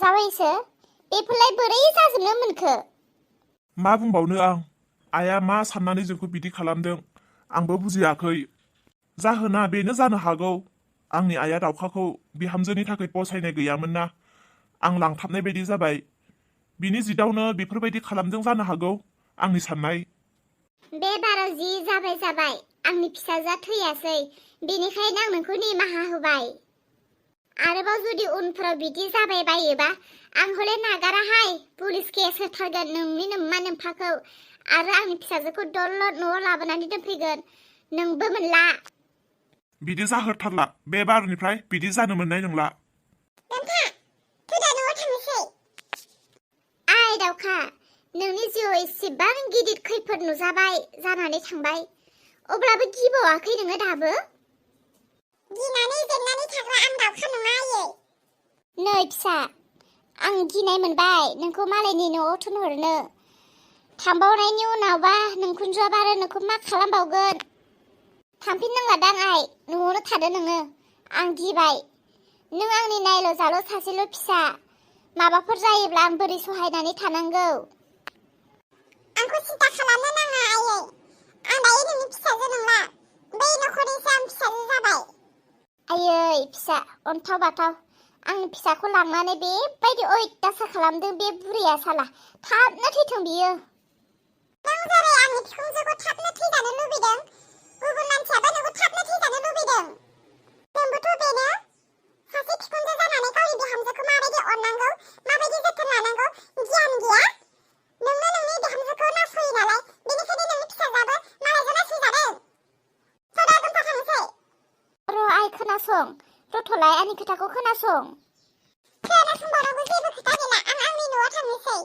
साबायसो बेफोरलाय बोरै जाजोबनो मोनखो? मा बुंबावनो आं, आइया मा साननानै जोंखौ बिदि खालामदों आंबो बुजियाखै। जाहोना बेनो जानो हागौ, आंनि आइया दाउखाखौ बिहामजोनि थाखाय फसायनाय गैयामोन ना, आं लांथाबनाय बायदि जाबाय। बिनि जिदावनो बेफोरबायदि खालामदों जानो हागौ, आंनि साननाय। बे बाराव जि जाबाय आंनि फिसाजोआ थैयासै, बेनिखायनो आं नोंखौ निमाहा होबाय। आरोबाव जुदि उनफोराव बिदि जाबाय बायोबा आं हले नागाराहाय, पुलिस केस होथारगोन नोंनि नोम्मा नोम्फाखौ, आरो आंनि फिसाजोखौ दलद न'आव लाबोनानै दोनफैगोन, नोंबो मोनला। बिदि जाहोथारला, बे बारनिफ्राय बिदि जानो मोननाय नंला। नोंथा, थुदा न'आव थांनोसै। आइ दाउखा, नोंनि जिउआव एसेबां गिदिर खैफोद नुजाबाय जानानै थांबाय, अब्लाबो गिबावाखै नोङो दाबो? गिनानै जेननानै थाग्रा आं दाउखा नङा आयै। नै फिसा, आं गिनाय मोनबाय नोंखौ मालायनि न'आव थिनहरनो। थांबावनायनि उनावबा नोंखुनजोआ बारो नोंखौ मा खालामबावगोन? थांफिननांला दां आइ, न'आवनो थादो नोङो, आं गिबाय। नों आंनि नायल' जाल' सासेल' फिसा, माबाफोर जायोब्ला आं बोरै सहायनानै थानांगौ? आंखौ सिन्था खालामनो नाङा आयै, आं दायो नोंनि फिसाजो नंला, बै नखरनिसो आं फिसाजो जाबाय। आयै फिसा अन्थाव बाथाव, आंनि फिसाखौ लांनानै बेबायदि अयथासार खालामदों बे बुरैया साला, थाबनो थैथों बियो। नों जेरै आंनि बिखुनजोखौ थाबनो थैजानो लुबैदों, गुबुन मानसियाबो नोंखौ थाबनो थैजानो लुबैदों। नोंबोथ' बेनो, सासे बिखुनजो जानानै गावनि बिहामजोखौ माबायदि अननांगौ, माबायदि जोथोन लानांगौ गियान गैया? नोंनो नोंनि बिहामजोखौ नासयो नालाय, बेनिखायनो नोंनि फिसाजोआबो मालायजों नासयजादों। सदा जोंहा थांनोसै। र' आइ खोनासं, रथ'लाय आंनि खोथाखौ खोनासं। खोनासंबावनांगौ जेबो खोथा गैला, आं आंनि न'आव थांनोसै।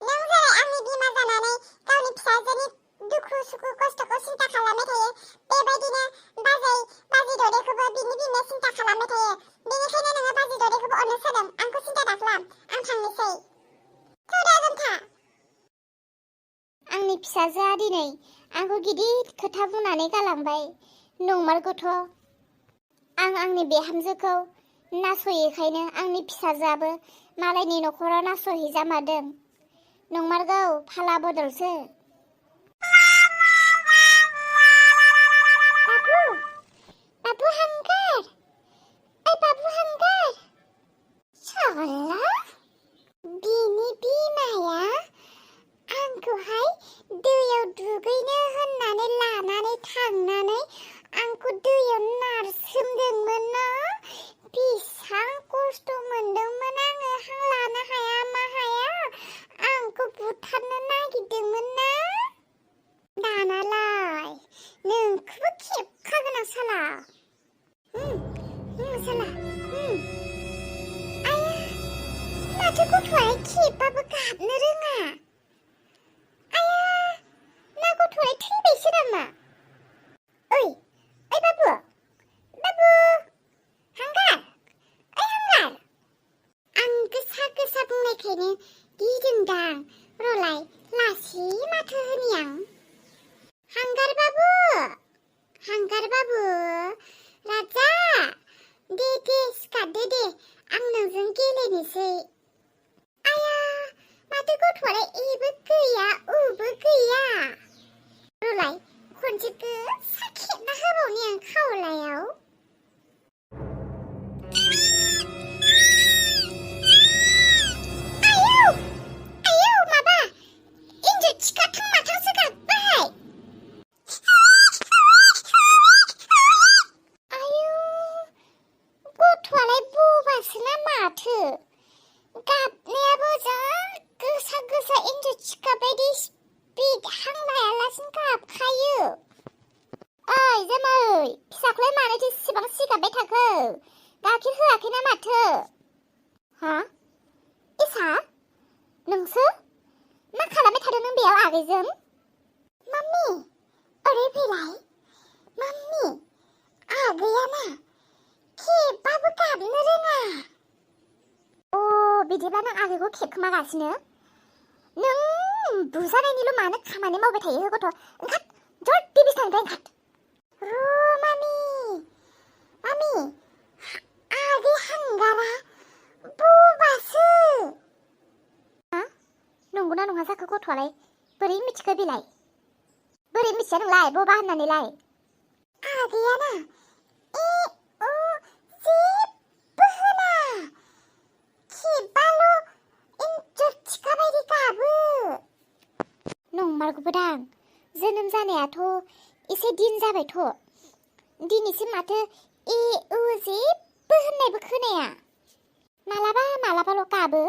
नों जेरै आंनि बिमा जानानै गावनि फिसाजोनि दुखु सुखु खस्थ'खौ सिन्था खालामबाय थायो, बेबायदिनो बाजै ददेखौबो बिनि बिमाया सिन्था खालामबाय थायो। बेनिखायनो नोङो बाजै ददेखौबो अननो सोलों, आंखौ सिन्था दाखालाम, आं थांनोसै। थौदा जोंथा। आंनि फिसाजोआ दिनै आंखौ गिदिर खोथा बुंनानै गालांबाय, नंमारगौथ'। आं आंनि बिहामजोखौ नासयोखायनो आंनि फिसाजोआबो मालायनि न'खराव नासयहैजामारदों। नंमारगौ, फाला बदलसो। बाबु हांगार, ओइ बाबु हांगार। सला, बिनि बिमाया आंखौहाय दैयाव दुगैनो होननानै लानानै थांनानै आंखौ दैयाव नारसोमदोंमोन ना, बेसां खस्थ' मोनदोंमोन आङो, हां लानो हाया मा हाया, आंखौ बुथारनो नागिरदोंमोन ना। दानालाय नोंखौबो खेबखागोन आं साला। साला। आया, माथो गथ'आ खेबबाबो गाबनो रोङा। आया, ना गथ'आ थैबायसो नामा? ओइ बाबु, बाबु हांगार, ओइ हांगार। आं गोसा गोसा बुंनायखायनो गिदोंदां, र'लाय लासै माथो होनि आं। हांगार बाबु, हांगार बाबु, राजा, दे सिखारदो दे, आं नोंजों गेलेनोसै। आया, माथो गथ'आलाय एबो गैया उबो गैया। र'लाय खनसे गोसा खेबना होबावनि आं खावलायाव। आयौ माबा एन्जर थिखाथां माथांसो गाबबाय। आयौ, गथ'आलाय बबासो ना माथो, गाबनायाबो जा गोसा गोसा एन्जर थिखा बायदि स्पिड हां लायालासिनो गाबखायो। ओइ जोमै, फिसाखौलाय मानोथो इसेबां सिगाबबाय थाखो? गाइखेर होआखै ना माथो? हा? इसा? नोंसो? मा खालामबाय थादों नों बेयाव आगैजों? माम्मि, ओरै फैलाय। माम्मि, आगैया ना खेबबाबो गाबनो रोङा। बिदिब्ला नों आगैखौ खेबखोमागासिनो? नों बुजानायनिल' मानो खामानि मावबाय थायो गथ'? ओंखार, जल्दि बिसनानिफ्राय ओंखार। र' मामि, आगै हांगारा बबासो। गथ'आलाय बोरै मिथिखो बेलाय बोरै मिथिया नोंलाय बबा होननानैलाय आहा गैयाना ए उ जेबो होना खेबाल' एन्जर थिखा बायदि गाबो नंमारगौबोदां जोनोम जानायाथ' एसे दिन जाबायथ' दिनैसिम माथो ए उ जेबो होननायबो खोनाया मालाबाल' गाबो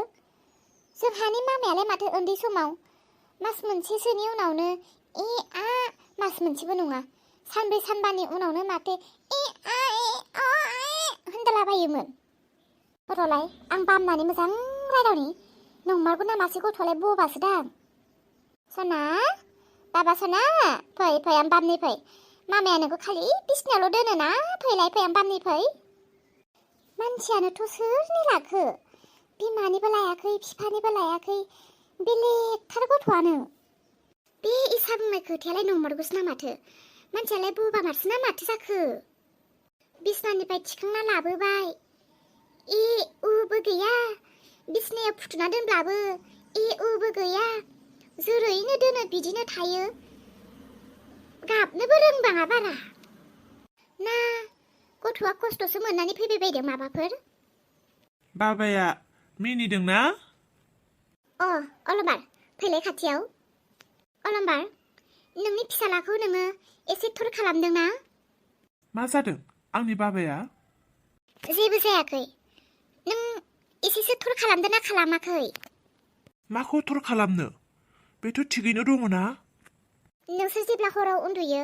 जोंहानि मामायालाय माथो उन्दै समाव मास मोनसेसोनि उनावनो ए आ मास मोनसेबो नङा सानब्रै सानबानि उनावनो माथो ए आ ए अ ए होनदलाबायोमोन गथ'लाय आं बामनानै मोजां रायदावनि नंमारगौ ना मासे गथ'लाय बबासो दां सना बाबा सना फै आं बामनि फै मामाया नोंखौ खालि बिसिनायावल' दोनोना फैलाय आं बामनि फै मानसियानोथ' सोरनि लाखो बिमानिबो लायाखै बिफानिबो लायाखै बेलेगथार गथ'आनो बे इसा बुंनाय खोथायालाय नंमारगौसो ना माथो मानसियालाय बबा मारसो ना माथो जाखो बिसनानिफ्राय थिखांना लाबोबाय ए उबो गैया बिसनायाव फुथुना दोनब्लाबो ए उबो गैया जेरैनो दोनो बिदिनो थायो गाबनोबो रोंबाङा बारा ना गथ'आ खस्थ'सो मोननानै फैबाय बायदों माबाफोर बाबाया मिनिदोंना अ अलंबार फैलाय खाथियाव अलंबार नोंनि फिसालाखौ नोङो एसे थुर खालामदोंना मा जादों आंनि बाबाया जेबो जायाखै नों एसेसो थुर खालामदों ना खालामाखै माखौ थर खालामनो बेथ' थिगैनो दङ ना नोंसोर जेब्ला हराव उन्दुयो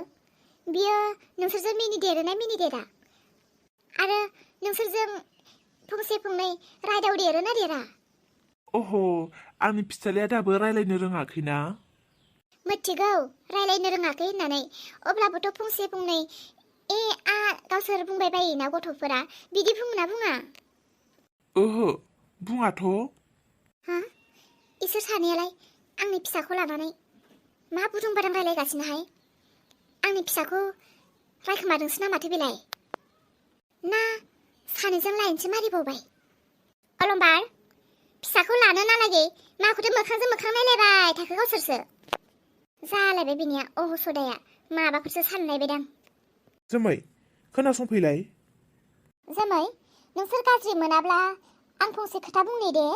बियो नोंसोरजों मिनिदेरोना मिनिदेरा आरो नोंसोरजों फंसे फंनै रायदाव देरोना देरा अह आंनि फिसालाया दाबो रायलायनो रोङाखैना मिथिगौ रायलायनो रोङाखै होननानै अब्लाबोथ' फंसे फंनै ए आ गावसोर बुंबाय बायोना गथ'फोरा बिदि बुङोना बुङा ओहो बुङाथ' हा इसोर सानैयालाय आंनि फिसाखौ लानानै मा बुदुं बादां रायलायगासिनोहाय आंनि फिसाखौ रायखोमादोंसो ना माथो बेलाय ना सानैजों लाइनसो मारिबावबाय अलंबार फिसाखौ लानो नालागे माखौथो मोखांजों मोखां नायलायबाय थाखो गावसोरसो जालायबाय बिनिया अह सदाया माबाफोरसो सानलायबायदां जोमै खोनासंफैलाय जोमै नोंसोर गाज्रि मोनाब्ला आं फंसे खोथा बुंनि दे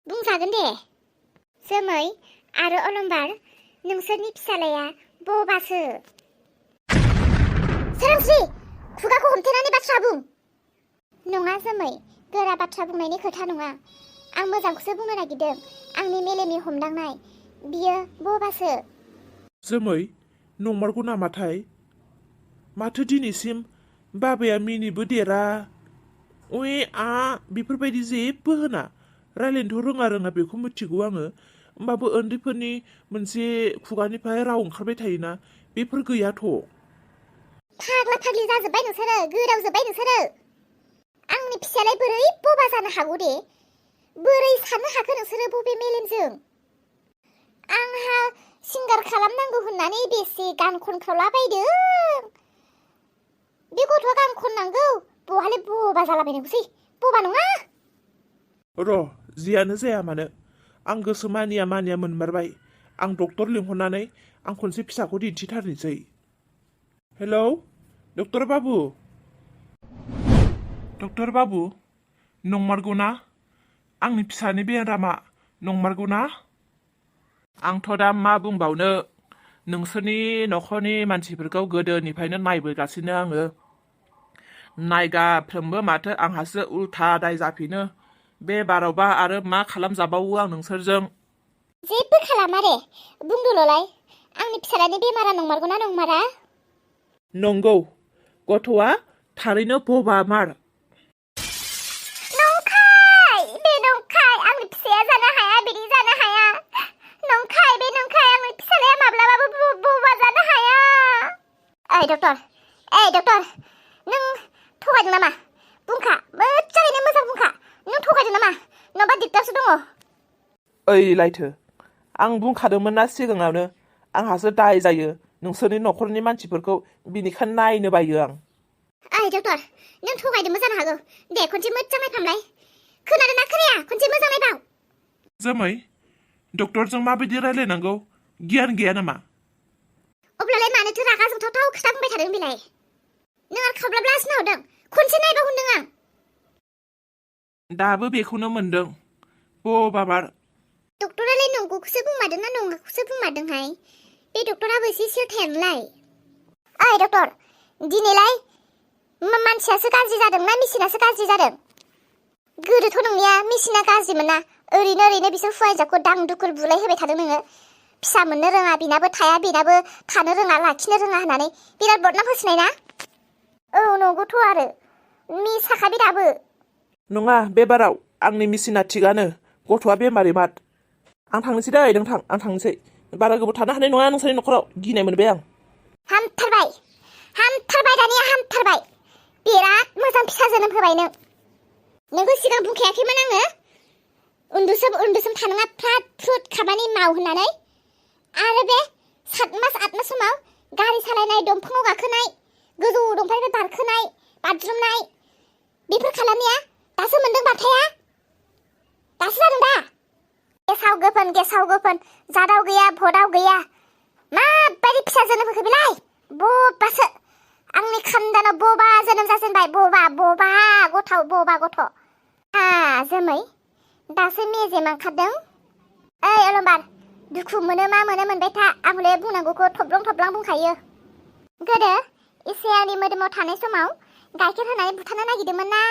बुंजागोन दे जोमै आरो अलंबार नोंसोरनि फिसालाया बबासो सोरांस्रि खुगाखौ हमथेनानै बाथ्रा बुं नङा जोमै गोरा बाथ्रा बुंनायनि खोथा नङा आं मोजांखौसो बुंनो नागिरदों आंनि मेलेमनि हमदांनाय बियो बबासो जोमै नंमारगौ नामाथाय माथो दिनैसिम बाबाया मिनिबो देरा अए आ बेफोरबायदि जेबो होना रायलायनोथ' रोङा बेखौ मिथिगौ आङो होमबाबो उन्दैफोरनि मोनसे खुगानिफ्राय राव ओंखारबाय थायोना बेफोर गैयाथ' फाग्ला फाग्लि जाजोब्बाय नोंसोरो गोदावजोब्बाय नोंसोरो आंनि फिसायालाय बोरै बबा जानो हागौ दे बोरै साननो हाखो नोंसोरो बबे मेलेमजों आंहा सिंगार खालामनांगौ होननानै बेसे गान खनख्रावलाबायदों बे गथ'आ गान खननांगौ बहालाय बबा जालाबायनांगौसै बबा नङा र' जियानो जाया मानो आं गोसो मानिया मोनमारबाय आं डक्टर लिंहरनानै आं खनसे फिसाखौ दिन्थिथारनोसै हेलौ डक्टर बाबु नंमारगौ ना आंनि फिसानि बेरामा नंमारगौ ना आंथ' दा मा बुंबावनो नोंसोरनि न'खरनि मानसिफोरखौ गोदोनिफ्रायनो नायबोगासिनो आङो नायगाफ्रोमबो माथो आंहासो उल्था दाय जाफिनो बे बारावबा आरो मा खालामजाबावो आं नोंसोरजों जेबो खालामा दे बुंदोल'लाय आंनि फिसालानि बेमारा नंमारगौ ना नंमारा नंगौ गथ'आ थारैनो बबामार नंखाय बे नंखाय आंनि फिसाया जानो हाया बिदि जानो हाया नंखाय बे नंखाय आंनि फिसालाया माब्लाबाबो बबा जानो हाया ओइ डक्टर नों थगायदों नामा बुंखा मोजाङैनो मोजां बुंखा नों थगायदों नामा नङाबा दिगदारसो दङ ओइ लायथो आं बुंखादोंमोन ना सिगाङावनो आंहासो दाय जायो नोंसोरनि न'खरनि मानसिफोरखौ बिनिखायनो नायनो बायो आं ओइ डक्टर नों थगायदोंबो जानो हागौ दे खनसे मोजां नायफामलाय खोनादों ना खोनाया खनसे मोजां नायबाव जोमै डक्टरजों माबायदि रायलायनांगौ गियान गैया नामा? अब्लालाय मानोथो रागा जोंथावथाव खोथा बुंबाय थादों बेलाय? नों आरो खावब्लाब लासना हरदों। खनसे नायबा होनदों आं। दाबो बेखौनो मोनदों। बाबार डक्टरालाय नंगौखौसो बुंमारदों ना नङाखौसो बुंमारदोंहाय? बे डक्टराबो एसे सिरथायानोलाय। ओइ डक्टर, दिनैलाय मानसियासो गाज्रि जादों ना मेसिनासो गाज्रि जादों? गोदोथ' नोंनिया मेसिना गाज्रिमोन ना। ओरैनो बिसोर फुवायजाखौ दां दुखुर बुलाय होबाय थादों नोङो। फिसा मोननो रोङा, बेनाबो थाया, बेनाबो थानो रोङा, लाखिनो रोङा होननानै बिराद बदनाम होसिनाय ना? औ नंगौथ' आरो मिसाखा बे दाबो। नङा, बे बाराव आंनि मेसिना थिगानो, गथ'आ बेमारि मात। आं थांनोसै दै नोंथां, आं थांनोसै। बारा गोबाव थानो हानाय नङा नोंसोरनि न'खराव, गिनाय मोनबाय आं। हामथारबाय दानिया हामथारबाय। बिराद मोजां फिसा जोनोम होबाय नों। नोंखौ सिगां बुंखायाखैमोन आङो? उन्दुसोम थानाङा, फ्राद फ्रुद खामानि माव होननानै। आरो बे 7 मास 8 मास समाव गारि सालायनाय, दंफाङाव गाखोनाय, गोजौ दंफांनिफ्राय बारखोनाय, बाज्रुमनाय, बेफोर खालामनाया दासो मोनदों बाथाया? दासो जादों दा? गेसाव गोफोन, जादाव गैया, भटाव गैया। माबायदि फिसा जोनोम होखो बेलाय? बबासो। आंनि खानदानाव बबा जोनोम जाजेनबाय, बबा गथ'। जोमै, दासो मेजेम ओंखारदों? ओइ अलंबार, दुखु मोनो मा मोनो मोनबाय था। आंले बुंनांगौखौ थब्लं बुंखायो। गोदो इसे आंनि मोदोमाव थानाय समाव गाइखेर होनानै बुथारनो नागिरदोंमोन ना?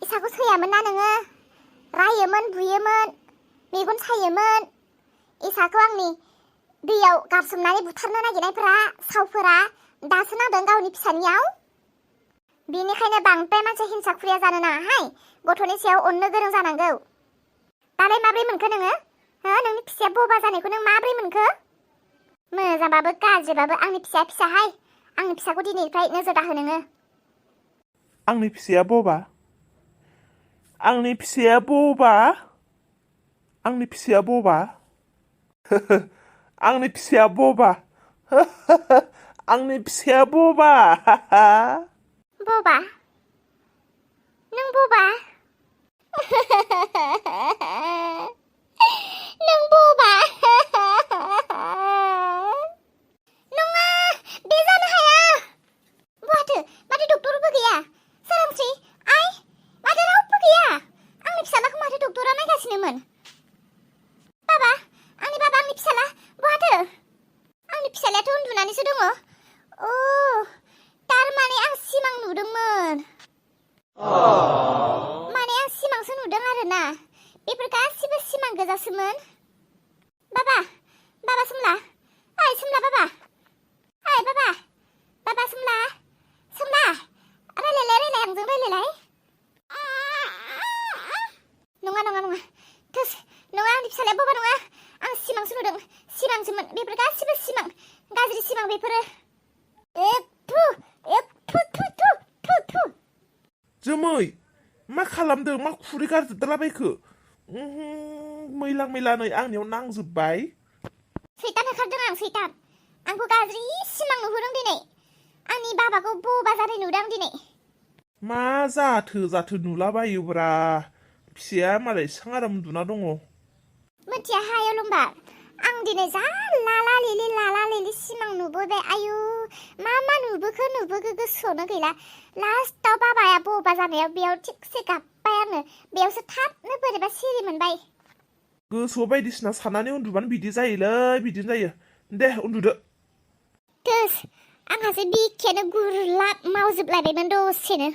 इसाखौ सैयामोन ना नोङो? रायोमोन, बुयोमोन, मेगन सायोमोन। इसाखौ आंनि दैयाव गारसोमनानै बुथारनो नागिरनायफोरा, सावफोरा दासो नांदों गावनि फिसानियाव। बेनिखायनो बांद्राय मानसि हिंसा खुरिया जानो नाङाहाय। गथ'नि सायाव अननो गोरों जानांगौ। दालाय माब्रै मोनखो नोङो? नोंनि फिसाया बबा जानायखौ नों माब्रै मोनखो? मोजांबाबो गाज्रिबाबो आंनि फिसाया फिसाहाय। आंनि फिसाखौ दिनैनिफ्राय नोजोर दाहो नोङो। आंनि फिसाया बबा? आंनि फिसाया बबा? आंनि फिसाया बबा? आंनि फिसाया बबा? आंनि फिसाया बबा? बबा? नों बबा? नों बबा? नङा, बे जानो हाया। बहाथो? माथो डक्टरबो गैया? सोरांस्रि, आइ, माथो रावबो गैया? आंनि फिसालाखौ माथो डक्टरा नायगासिनोमोन? बाबा, आंनि फिसाला बहाथो? आंनि फिसालायाथ' उन्दुनानैसो दङ। थारमाने आं सिमां नुदोंमोन। माने आं सिमांसो नुदों आरोना। बेफोर गासिबो सिमां गोजासोमोन। बाबा सोमला, सोमला बाबा, बाबा सोमला, रायलायलाय आंजों रायलायलाय। नङा, थोस, नङा, आंनि फिसालाया बबा नङा। आं सिमांसो नुदों, सिमांसोमोन। बेफोर गासिबो सिमां, गाज्रि सिमां बेफोरो। जोमै, मा खालामदों? मा खुरै गारजोबदलाबायखो? मैला नै आंनियाव नांजोबबाय। सैतान होखारदों आं, सैतान। आंखौ गाज्रि सिमां नुहोदों दिनै। आंनि बाबाखौ बबा जानाय नुदों आं दिनै। मा जाथो नुलाबायोब्रा? फिसाया मालाय एसां आराम उन्दुना दङ। मिथियाहाय अलंबार, आं दिनै जा लाला लिलि सिमां नुबोबाय। आयु, मा नुबोखो गोसोआवनो गैला। लास्टाव बाबाया बबा जानायाव बेयाव थिगसे गाबबाय आङो। बेयावसो थाबनो बोरैबा सिरि मोनबाय। गोसोआव बायदिसिना साननानै उन्दुबानो बिदि जायोलै, बिदिनो जायो। दे उन्दुदो। आंहासो बिखायानो गुरलाब मावजोबलायबायमोन दसेनो।